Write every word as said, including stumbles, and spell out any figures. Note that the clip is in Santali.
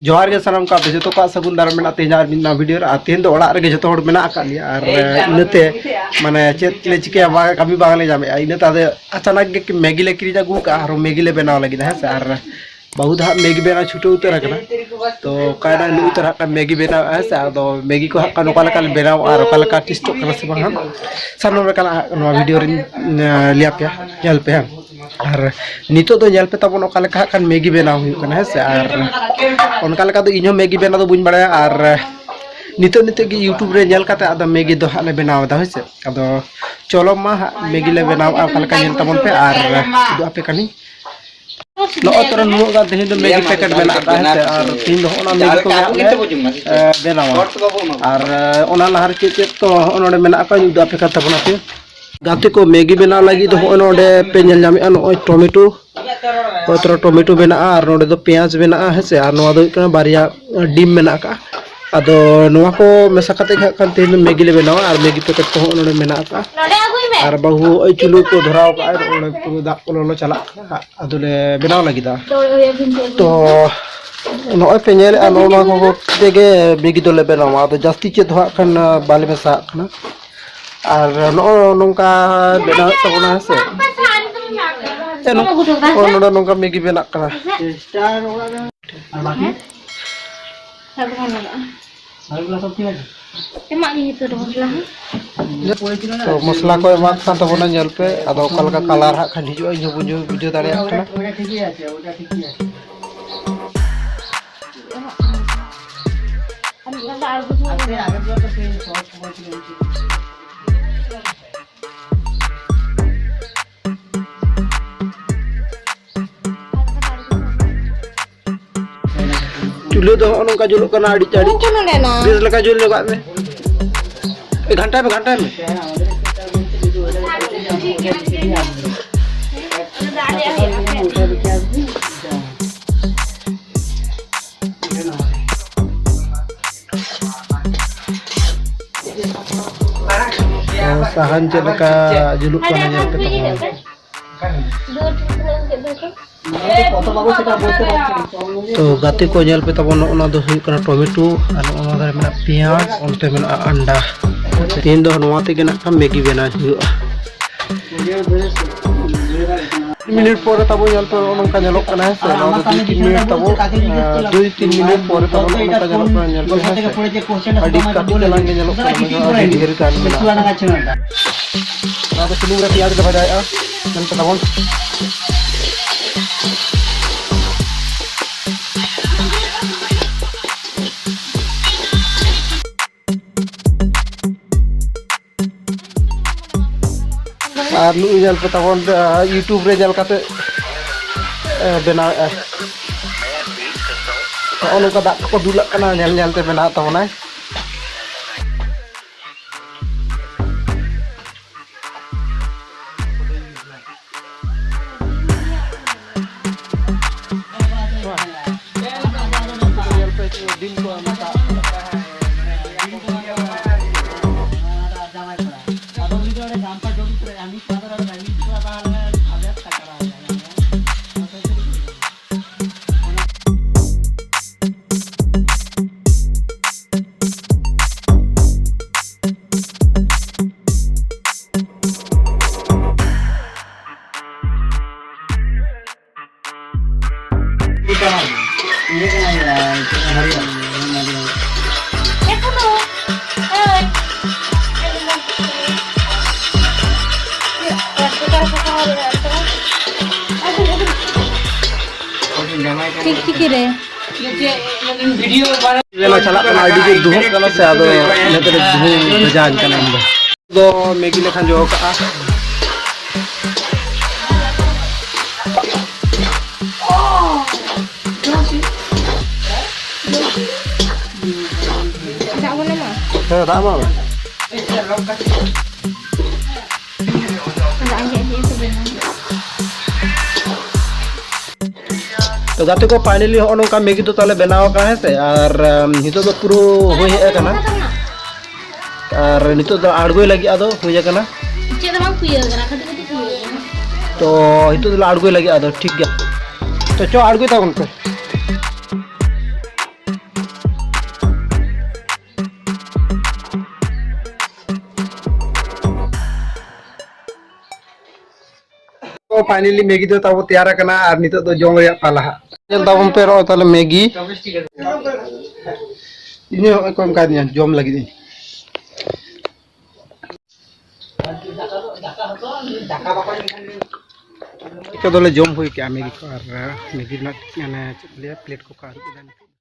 ᱡᱚᱦᱟᱨ ᱜᱮ ᱥᱟᱱᱟᱢ ᱠᱚ, ᱟᱯᱮ ᱡᱚᱛᱚ ᱠᱚᱣᱟᱜ ᱥᱟᱹᱜᱩᱱ ᱫᱟᱨᱟᱢ ᱢᱮᱱᱟᱜ ᱛᱮᱦᱮᱧ ᱟᱨ ᱢᱤᱫ ᱱᱟᱣᱟ ᱵᱷᱤᱰᱤᱭᱳ ᱨᱮ᱾ ᱟᱨ ᱛᱮᱦᱮᱧ ᱫᱚ ᱚᱲᱟᱜ ᱨᱮᱜᱮ ᱡᱚᱛᱚ ᱦᱚᱲ ᱢᱮᱱᱟᱜ ᱟᱠᱟᱫ ᱞᱮᱭᱟ, ᱟᱨ ᱤᱱᱟᱹᱛᱮ ᱢᱟᱱᱮ ᱪᱮᱫ ᱞᱮ ᱪᱤᱠᱟᱹᱭᱟ, ᱵᱟᱝ, ᱠᱟᱹᱢᱤ ᱵᱟᱝᱞᱮ ᱧᱟᱢᱮᱫᱼᱟ᱾ ᱤᱱᱟᱹᱛᱮ ᱟᱫᱚ ᱟᱪᱟᱱᱟᱠ ᱜᱮ ᱢᱮᱜᱤ ᱞᱮ ᱠᱤᱨᱤᱧ ᱟᱹᱜᱩ ᱠᱟᱜᱼᱟ, ᱟᱨ ᱢᱮᱜᱤ ᱞᱮ ᱵᱮᱱᱟᱣ ᱞᱟᱹᱜᱤᱫ, ᱦᱮᱸ ᱥᱮ᱾ ᱟᱨ ᱵᱟᱹᱦᱩ ᱫᱚ ᱦᱟᱸᱜ ᱢᱮᱜᱤ ᱵᱮᱱᱟᱣ ᱪᱷᱩᱴᱟᱹᱣ ᱩᱛᱟᱹᱨ ᱟᱠᱟᱱᱟ᱾ ᱛᱚ ᱚᱠᱟᱭᱮᱱᱟ ᱱᱩᱭ ᱩᱛᱟᱹᱨ ᱦᱟᱸᱜ ᱠᱷᱟᱱ ᱢᱮᱜᱤ ᱵᱮᱱᱟᱣ, ᱦᱮᱸ ᱥᱮ᱾ ᱟᱫᱚ ᱢᱮᱜᱤ ᱠᱚ ᱦᱟᱸᱜ ᱠᱷᱟᱱ ᱚᱠᱟ ᱞᱮᱠᱟ ᱞᱮ ᱵᱮᱱᱟᱣᱟ ᱟᱨ ᱚᱠᱟ ᱞᱮᱠᱟ ᱴᱮᱥᱴᱚᱜ ᱠᱟᱱᱟ ᱥᱮ ᱵᱟᱝ, ᱦᱟᱸᱜ ᱥᱟᱱᱟᱢ ᱞᱮᱠᱟᱱᱟᱜ ᱦᱟᱸᱜ ᱱᱚᱣᱟ ᱵᱷᱤᱰᱤᱭᱳ ᱨᱤᱧ, ᱮᱸ, ᱞᱟᱹᱭ ᱟᱯᱮᱭᱟ, ᱧᱮᱞ ᱯᱮ ᱦᱟᱸᱜ᱾ ᱟᱨ ᱱᱤᱛᱚᱜ ᱫᱚ ᱧᱮᱞ ᱯᱮ ᱛᱟᱵᱚᱱ ᱚᱠᱟ ᱞᱮᱠᱟ ᱦᱟᱸᱜ ᱠᱷᱟᱱ ᱢᱮᱜᱤ ᱵᱮᱱᱟᱣ ᱦᱩᱭᱩᱜ ᱠᱟᱱᱟ, ᱦᱮᱸ ᱥᱮ᱾ ᱟᱨ ᱚᱱᱠᱟ ᱞᱮᱠᱟ ᱫᱚ ᱤᱧᱦᱚᱸ ᱢᱮᱜᱤ ᱵᱮᱱᱟᱣ ᱫᱚ ᱵᱟᱹᱧ ᱵᱟᱲᱟᱭᱟ᱾ ᱟᱨ ᱱᱤᱛᱚᱜ ᱱᱤᱛᱚᱜ ᱜᱮ YouTube ᱨᱮ ᱧᱮᱞ ᱠᱟᱛᱮ ᱟᱫᱚ ᱢᱮᱜᱤ ᱫᱚ ᱦᱟᱸᱜ ᱞᱮ ᱵᱮᱱᱟᱣ ᱮᱫᱟ, ᱦᱳᱭ ᱥᱮ᱾ ᱟᱫᱚ ᱪᱚᱞᱚ ᱢᱟ ᱦᱟᱸᱜ ᱢᱮᱜᱤ ᱞᱮ ᱵᱮᱱᱟᱣᱟ, ᱚᱠᱟ ᱞᱮᱠᱟ ᱧᱮᱞ ᱛᱟᱵᱚᱱ ᱯᱮ ᱟᱨ ᱩᱫᱩᱜ ᱟᱯᱮ ᱠᱟᱹᱱᱟᱹᱧ᱾ ᱱᱚᱜᱼᱚᱭ ᱛᱚᱨᱟ ᱱᱩᱱᱟᱹᱜ ᱜᱟᱱ ᱛᱮᱦᱮᱧ ᱫᱚ ᱢᱮᱜᱤ ᱯᱮᱠᱮᱴ ᱢᱮᱱᱟᱜ ᱟᱠᱟᱫ, ᱦᱮᱸ ᱥᱮ᱾ ᱟᱨ ᱛᱮᱦᱮᱧ ᱫᱚ ᱦᱚᱸᱜᱼᱚ ᱱᱟ ᱢᱮᱜᱤ ᱠᱚᱜᱮ ᱦᱟᱸᱜ ᱞᱮ, ᱮ, ᱵᱮᱱᱟᱣᱟ᱾ ᱟᱨ, ᱮ, ᱚᱱᱟ ᱞᱟᱦᱟ ᱨᱮ ᱪᱮᱫ ᱪᱮᱫ ᱠᱚ ᱦᱚᱸᱜᱼᱚ ᱱᱚᱰᱮ ᱢᱮᱱᱟᱜ ᱟᱠᱟᱫ, ᱩᱫᱩᱜ ᱟᱯᱮ ᱠᱟᱱ ᱛᱟᱵᱚᱱᱟ ᱯᱮ᱾ ᱜᱟᱛᱮ ᱠᱚ, ᱢᱮᱜᱤ ᱵᱮᱱᱟᱣ ᱞᱟᱹᱜᱤᱫ ᱫᱚ ᱦᱚᱸᱜᱼᱚᱭ ᱱᱚᱰᱮ ᱯᱮ ᱧᱮᱞ ᱧᱟᱢᱮᱫᱼᱟ, ᱱᱚᱜᱼᱚᱭ ᱴᱚᱢᱮᱴᱳ, ᱦᱚᱭ ᱛᱚᱨᱟ ᱴᱚᱢᱮᱴᱳ ᱢᱮᱱᱟᱜᱼᱟ, ᱟᱨ ᱱᱚᱰᱮ ᱫᱚ ᱯᱮᱸᱭᱟᱡᱽ ᱢᱮᱱᱟᱜᱼᱟ, ᱦᱮᱸ ᱥᱮ᱾ ᱟᱨ ᱱᱚᱣᱟ ᱫᱚ ᱦᱩᱭᱩᱜ ᱠᱟᱱᱟ ᱵᱟᱨᱭᱟ ᱰᱤᱢ ᱢᱮᱱᱟᱜ ᱟᱠᱟᱫᱼᱟ᱾ ᱟᱫᱚ ᱱᱚᱣᱟ ᱠᱚ ᱢᱮᱥᱟ ᱠᱟᱛᱮ ᱜᱮ ᱦᱟᱸᱜ ᱠᱷᱟᱱ ᱛᱮᱦᱮᱧ ᱫᱚ ᱢᱮᱜᱤ ᱞᱮ ᱵᱮᱱᱟᱣᱟ᱾ ᱟᱨ ᱢᱮᱜᱤ ᱯᱮᱠᱮᱴ ᱠᱚᱦᱚᱸ ᱱᱚᱰᱮ ᱢᱮᱱᱟᱜ ᱟᱠᱟᱫᱼᱟ᱾ ᱟᱨ ᱵᱟᱹᱦᱩ ᱱᱚᱜᱼᱚᱭ ᱪᱩᱞᱩ ᱠᱚ ᱫᱷᱚᱨᱟᱣ ᱟᱠᱟᱫᱼᱟ, ᱱᱚᱜᱼᱚᱭ ᱯᱩᱨᱟᱹ ᱫᱟᱜ ᱠᱚ ᱞᱚᱞᱚ ᱪᱟᱞᱟᱜ ᱠᱟᱱᱟ, ᱟᱫᱚᱞᱮ ᱵᱮᱱᱟᱣ ᱞᱟᱹᱜᱤᱫᱟ᱾ ᱛᱚ ᱱᱚᱜᱼᱚᱭ ᱯᱮ ᱧᱮᱞᱮᱫᱼᱟ, ᱱᱚᱜᱼᱚ ᱱᱚᱣᱟ ᱠᱚ ᱛᱮᱜᱮ ᱢᱮᱜᱤ ᱫᱚᱞᱮ ᱵᱮᱱᱟᱣᱟ᱾ ᱟᱫᱚ ᱡᱟᱹᱥᱛᱤ ᱪᱮᱫ ᱫᱚ ᱦᱟᱸᱜ ᱠᱷᱟᱱ ᱵᱟᱞᱮ ᱢᱮᱥᱟᱣᱟᱜ ᱠᱟᱱᱟ᱾ ᱟᱨ ᱱᱚᱜᱼᱚ ᱱᱚᱝᱠᱟ ᱵᱮᱱᱟᱣᱮᱫ ᱛᱟᱵᱚᱱᱟ, ᱦᱮᱸ ᱥᱮ᱾ ᱮ, ᱱᱚ-, ᱱᱚᱜᱼᱚ ᱱᱚᱰᱮ ᱱᱚᱝᱠᱟ ᱢᱮᱜᱤ ᱵᱮᱱᱟᱜ ᱠᱟᱱᱟ᱾ ᱮᱢᱟᱜ ᱜᱤᱧ ᱱᱤᱛᱚᱜ ᱫᱚ ᱢᱚᱥᱞᱟ ᱦᱚᱸ᱾ ᱛᱚ ᱢᱚᱥᱞᱟ ᱠᱚ ᱮᱢᱟᱜ ᱠᱟᱱ ᱛᱟᱵᱚᱱᱟ, ᱧᱮᱞ ᱯᱮ᱾ ᱟᱫᱚ ᱚᱠᱟ ᱞᱮᱠᱟ ᱠᱟᱞᱟᱨ ᱦᱟᱸᱜ ᱠᱷᱟᱱ ᱦᱤᱡᱩᱜᱼᱟ, ᱤᱧ ᱦᱚᱸ ᱵᱟᱹᱧ ᱵᱩᱡᱷᱟᱹᱣ ᱫᱟᱲᱮᱭᱟᱜ ᱠᱟᱱᱟ᱾ ᱪᱩᱞᱦᱟᱹ ᱫᱚ ᱦᱚᱸᱜᱼᱚ ᱱᱚᱝᱠᱟ ᱡᱩᱞᱩᱜ ᱠᱟᱱᱟ, ᱟᱹᱰᱤ ᱪᱟᱹᱲᱤᱡ᱾ ᱩᱱᱠᱩ ᱱᱚᱰᱮ ᱱᱟ᱾ ᱵᱮᱥ ᱞᱮᱠᱟ ᱡᱩᱞ ᱧᱚᱜᱟᱜ ᱢᱮ᱾ ᱮ, ᱜᱷᱟᱱᱴᱟᱭ ᱢᱮ, ᱜᱷᱟᱱᱴᱟᱭ ᱢᱮ᱾ ᱛᱚ, ᱥᱟᱦᱟᱱ ᱪᱮᱫ ᱞᱮᱠᱟ ᱡᱩᱞᱩᱜ ᱠᱟᱱᱟ, ᱧᱮᱞ ᱯᱮ ᱛᱟᱵᱚᱱ᱾ ᱛᱚ ᱜᱟᱛᱮ ᱠᱚ, ᱧᱮᱞ ᱯᱮ ᱛᱟᱵᱚᱱ, ᱱᱚᱜᱼᱚ ᱱᱚᱣᱟ ᱫᱚ ᱦᱩᱭᱩᱜ ᱠᱟᱱᱟ ᱴᱚᱢᱮᱴᱳ, ᱟᱨ ᱱᱚᱜᱼᱚ ᱱᱚᱣᱟ ᱫᱷᱟᱨᱮ ᱢᱮᱱᱟᱜᱼᱟ ᱯᱮᱸᱭᱟᱡᱽ, ᱚᱱᱛᱮ ᱢᱮᱱᱟᱜᱼᱟ ᱟᱱᱰᱟ᱾ ᱛᱮᱦᱮᱧ ᱫᱚ ᱱᱚᱣᱟ ᱛᱮᱜᱮ ᱱᱟᱜ ᱠᱷᱟᱱ ᱢᱮᱜᱤ ᱵᱮᱱᱟᱣ ᱦᱩᱭᱩᱜᱼᱟ᱾ ᱢᱤᱱᱤᱴ ᱯᱚᱨᱮ ᱛᱟᱵᱚ, ᱧᱮᱞ ᱯᱮ, ᱱᱚᱜᱼᱚ ᱱᱚᱝᱠᱟ ᱧᱮᱞᱚᱜ ᱠᱟᱱᱟ, ᱦᱮᱸ ᱥᱮ? ᱱᱚᱣᱟ ᱫᱚ ᱫᱩᱭ ᱛᱤᱱ ᱢᱤᱱᱤᱴ ᱛᱟᱵᱚ, ᱟᱸ, ᱫᱩᱭ ᱛᱤᱱ ᱢᱤᱱᱤᱴ ᱯᱚᱨᱮ ᱛᱟᱵᱚ ᱱᱚᱜᱼᱚ ᱱᱚᱝᱠᱟ ᱧᱮᱞᱚᱜ ᱠᱟᱱᱟ, ᱧᱮᱞ ᱯᱮ, ᱦᱮᱸ ᱥᱮ? ᱟᱹᱰᱤ ᱠᱟᱹᱴᱤᱡ ᱪᱟᱞᱟᱝ ᱜᱮ ᱧᱮᱞᱚᱜ ᱠᱟᱱᱟ, ᱢᱮᱱᱠᱷᱟᱱ ᱟᱹᱰᱤ ᱰᱷᱮᱨ ᱜᱟᱱ ᱢᱮᱱᱟᱜᱼᱟ᱾ ᱱᱚᱣᱟ ᱫᱚ ᱥᱩᱱᱩᱢ ᱨᱮ ᱯᱮᱸᱭᱟᱡᱽ ᱞᱮ ᱵᱷᱟᱡᱟᱭᱮᱫᱼᱟ, ᱧᱮᱞ ᱯᱮ ᱛᱟᱵᱚᱱ᱾ ᱟᱨ ᱱᱩᱭ ᱧᱮᱞ ᱯᱮ ᱛᱟᱵᱚᱱ, ᱟ, YouTube ᱨᱮ ᱧᱮᱞ ᱠᱟᱛᱮ, ᱮ, ᱵᱮᱱᱟᱣᱮᱫᱼᱟᱭ᱾ ᱱᱚᱜᱼᱚ ᱱᱚᱝᱠᱟ ᱫᱟᱜ ᱠᱚᱠᱚ ᱫᱩᱞᱟᱜ ᱠᱟᱱᱟ, ᱧᱮᱞ ᱧᱮᱞ ᱛᱮ ᱵᱮᱱᱟᱣ ᱛᱟᱵᱚᱱᱟᱭ᱾ ᱴᱷᱤᱠ ᱴᱷᱤᱠ ᱨᱮ᱾ ᱵᱮᱞᱟ ᱪᱟᱞᱟᱜ ᱠᱟᱱᱟ, ᱟᱹᱰᱤ ᱡᱳᱨ ᱫᱩᱦᱟᱹᱜ ᱠᱟᱱᱟ ᱥᱮ, ᱟᱫᱚ ᱤᱱᱟᱹ ᱛᱮᱞᱮ ᱫᱩᱦᱟᱹ ᱵᱷᱮᱡᱟ ᱟᱹᱧ ᱠᱟᱱᱟ ᱤᱧ ᱫᱚ᱾ ᱫᱚ ᱢᱮᱜᱤ ᱞᱮ ᱠᱷᱟᱸᱡᱚ ᱟᱠᱟᱜᱼᱟ᱾ ᱫᱟᱜ ᱵᱚᱱ ᱮᱢᱟ? ᱦᱮᱸ, ᱫᱟᱜ ᱮᱢᱟᱜ ᱢᱮ᱾ ᱫᱟᱜ ᱟᱸᱡᱮᱫ ᱟᱸᱡᱮᱫ ᱛᱚᱵᱮ ᱱᱟ᱾ ᱛᱚ ᱜᱟᱛᱮ ᱠᱚ, finally ᱦᱚᱸᱜᱼᱚ ᱱᱚᱝᱠᱟ ᱢᱮᱜᱤ ᱫᱚ ᱛᱟᱦᱞᱮ ᱵᱮᱱᱟᱣ ᱟᱠᱟᱱᱟ, ᱦᱮᱸ ᱥᱮ? ᱟᱨ, ᱟᱢ, ᱱᱤᱛᱚᱜ ᱫᱚ ᱯᱩᱨᱟᱹ ᱦᱩᱭ ᱦᱮᱡ ᱟᱠᱟᱱᱟ᱾ ᱟᱨ ᱱᱤᱛᱚᱜ ᱫᱚ ᱟᱬᱜᱚᱭ ᱞᱟᱹᱜᱤᱫ ᱟᱫᱚ ᱦᱩᱭ ᱟᱠᱟᱱᱟ᱾ ᱪᱮᱫ ᱦᱚᱸ ᱵᱟᱝ ᱠᱩᱭᱟᱹ ᱟᱠᱟᱱᱟ, ᱠᱟᱹᱴᱤᱡ ᱠᱟᱹᱴᱤᱡ ᱠᱩᱭᱟᱹ ᱟᱠᱟᱱᱟ᱾ ᱛᱚ ᱱᱤᱛᱚᱜ ᱫᱚᱞᱮ ᱟᱬᱜᱚᱭ ᱞᱟᱹᱜᱤᱫ ᱟᱫᱚ, ᱴᱷᱤᱠ ᱜᱮᱭᱟ᱾ ᱛᱚ ᱪᱚ, ᱟᱬᱜᱚᱭ ᱛᱟᱵᱚᱱ ᱯᱮ᱾ ᱛᱚ finally ᱢᱮᱜᱤ ᱫᱚ ᱛᱟᱵᱚ ᱛᱮᱭᱟᱨ ᱟᱠᱟᱱᱟ ᱟᱨ ᱱᱤᱛᱚᱜ ᱫᱚ ᱡᱚᱢ ᱨᱮᱭᱟᱜ ᱯᱟᱞᱟ ᱦᱟᱸᱜ᱾ ᱧᱮᱞ ᱛᱟᱵᱚᱱ ᱯᱮ ᱱᱚᱜᱼᱚᱭ ᱛᱟᱦᱞᱮ ᱢᱮᱜᱤ᱾ ᱤᱧ ᱦᱚᱸ ᱱᱚᱜᱼᱚᱭ ᱠᱚ ᱮᱢ ᱠᱟᱫᱤᱧᱟ ᱡᱚᱢ ᱞᱟᱹᱜᱤᱫ ᱤᱧ᱾ ᱱᱤᱛᱚᱜ ᱫᱚᱞᱮ ᱡᱚᱢ ᱦᱩᱭ ᱠᱮᱜᱼᱟ ᱢᱮᱜᱤ ᱠᱚ ᱟᱨ ᱢᱮᱜᱤ ᱨᱮᱱᱟᱜ ᱢᱟᱱᱮ ᱪᱮᱫ ᱠᱚ ᱞᱟᱹᱭᱟ ᱯᱞᱮᱴ ᱠᱚᱠᱚ ᱟᱹᱨᱩᱵ ᱮᱫᱟ᱾